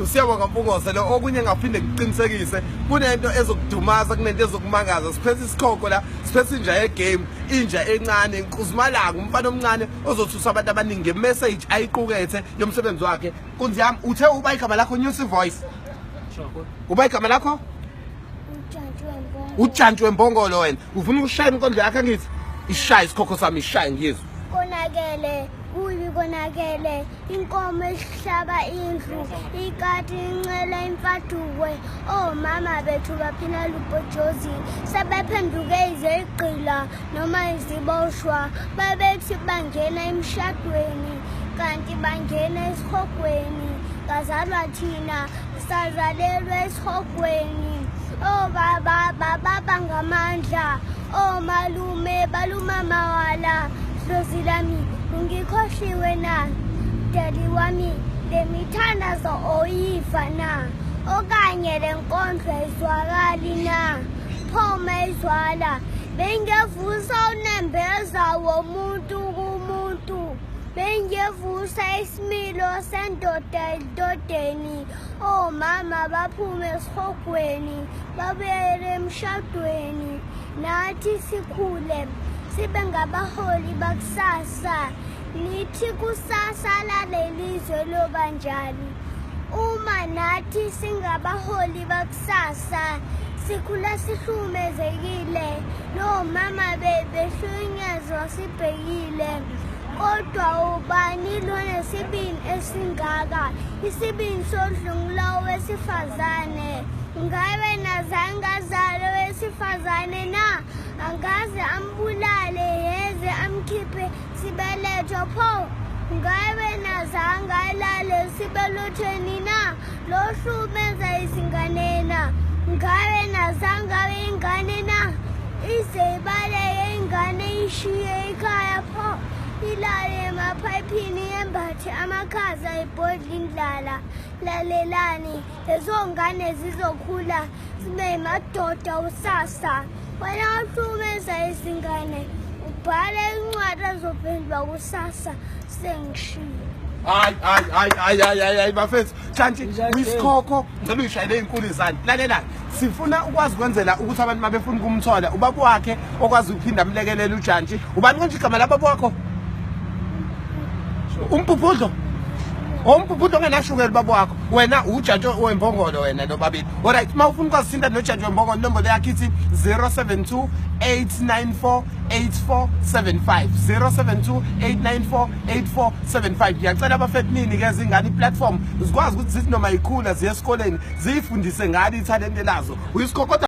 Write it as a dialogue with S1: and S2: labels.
S1: Siyabonga Mpungose, lo okunye ngaphinde ngiqinisekise kunento ezokudumaza, kunento ezokumangaza. Siphethe isikhokho la, siphethe inja yegame, inja encane, inkuzimalanga, umfana omncane ozothusa abantu abaningi ngemessage ayiqukethe yomsebenzi wakhe. Nkunzi yami, uthe uba igama lakho, News Voice? Uba igama lakho? Ujantshi wembongolo. Wena ufuna ukushaya inkondlo yakho, angithi ishaye isikhokho sami, ishaye ngiyezwe.
S2: Konakele kubi, konakele. Inkomo ehlaba indlu, ikati incela imfadukwe. Omama bethu baphila lubhojozi, sebephenduke izigqila noma iziboshwa. Babethi bangena emshadweni, kanti bangena esihogweni. Kazalwa thina, sazalelwa esihogweni. Obaba bababa ngamandla, omalume baluma mawala. Dlozi lami, ungikhohliwe na? Dali wami, le mithandazo oyiva na? Okanye le nkondlo ayizwakali na? Pho mayizwala, bengevusa unembeza womuntu kumuntu, bengevusa isimilo sendoda endodeni. Omama baphume esihogweni, babuyele emshadweni, nathi sikhule sibe ngabaholi bakusasa. Nithi kusasa lalelizwe lobanjani uma nathi singabaholi bakusasa sikhula sihlukumezekile, nomama bebehlukunyezwa sibhekile? Kodwa ubani lonesibini esingaka, isibini sodlungula wesifazane? Ngabe nazangazalo wesifazane na? Angaze ambulale, yeze amkhiphe sibeletho. Pho ngabe nazangalale sibelethweni na lohlukumeza izingane na? Ngabe nazangabe ingane na? Ize ibaleke ingane, ishiye ikhaya, pho ilale emaphayiphini, yembathe amakhaza, ibhodla indlala. Lalelani, lezo ngane zizokhula zibe madoda kusasa. Wena uhlukumeza izingane, ubhale incwadi ezophendulwa kusasa. Sengishiye.
S1: Hayi, hayi, hayi, hayi, hayi, hayi, hayi, bafethu. Jantshi, uyisikhokho, ngicela uyishayele ey'nkulu izandla. Lalela, sifuna ukwazi ukwenzela ukuthi abantu mabefuna ukumthola, ubaba wakhe okwazi ukuphinda amlekelele ujantshi. Ubani konje igama lababa wakho? Umpupudlo. Umpupudlo ongenashukela ubaba wakho. Wena ujantshi wembongolo wena nobabili. Alright, uma ufuna ukwazi thinta nojantshi wembongolo, inombolo yakhe ithi 072 894 8475, 072 894 8475. Ngiyacela abafethu, ninikeze ingane iplatform zikwazi ukuthi zithi noma ikhula ziye esikoleni ziyifundise ngalo ithalente lazo. Uyisikhokho.